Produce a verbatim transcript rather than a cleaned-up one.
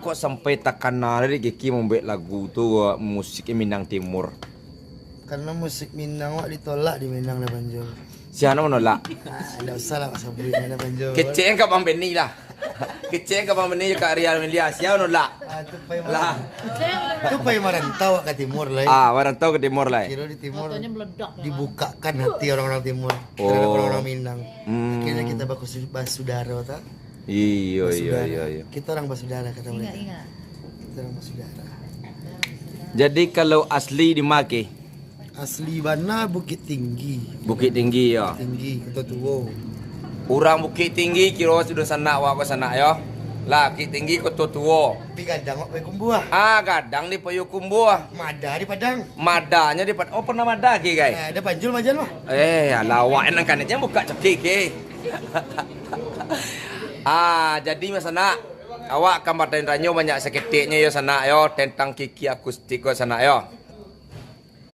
Kok sampai takana dari Kiki mambuek lagu tu, musik Minang Timur? Karena musik Minang wak ditolak di Minang, Da Panjul. Siapa nan manolak? Ah, ndak usah lah wak sabuik, Da Panjul. Kecek ka Bang Benny lah. Kecek ka Bang Benny jo Kak Ria Amelia. Siapa nan manolak? Ah, tu pai mar-, lah. Tu pai marantau ka timur lai. Ah, marantau ka timur lai. Kiro di timur dibukakan hati orang-orang timur terhadap orang-orang Minang. Hmm. Akhirnya kita baku-, basudara, ta? Iyo, iyo, iyo, iyo. Kita orang basudara, kata mereka. Ingat, ingat. Kita orang basudara. Jadi, kalau asli di ma, Ki? Asli bana Bukittinggi. Bukittinggi, yo. Tinggi, Koto Tuo. Urang Bukittinggi kiro sudah sanak wak ko sanak, yo. Lah, Bukittinggi, Koto Tuo. Tapi gadang wak Payakumbuah. Ah, gadang di Payakumbuah. Mada di Padang. Madanyo di Pad-, oh, pernah mada, Ki, gai? Eh, Da Panjul majan mah. Eh, alah, awak nan kanai jan buka cekik, Ki. Ah, jadi, Mas Sanak, awak kan batanyo banyak saketeknyo, yo, Sanak, yo, tentang Kiki Akustik ko, Sanak, yo.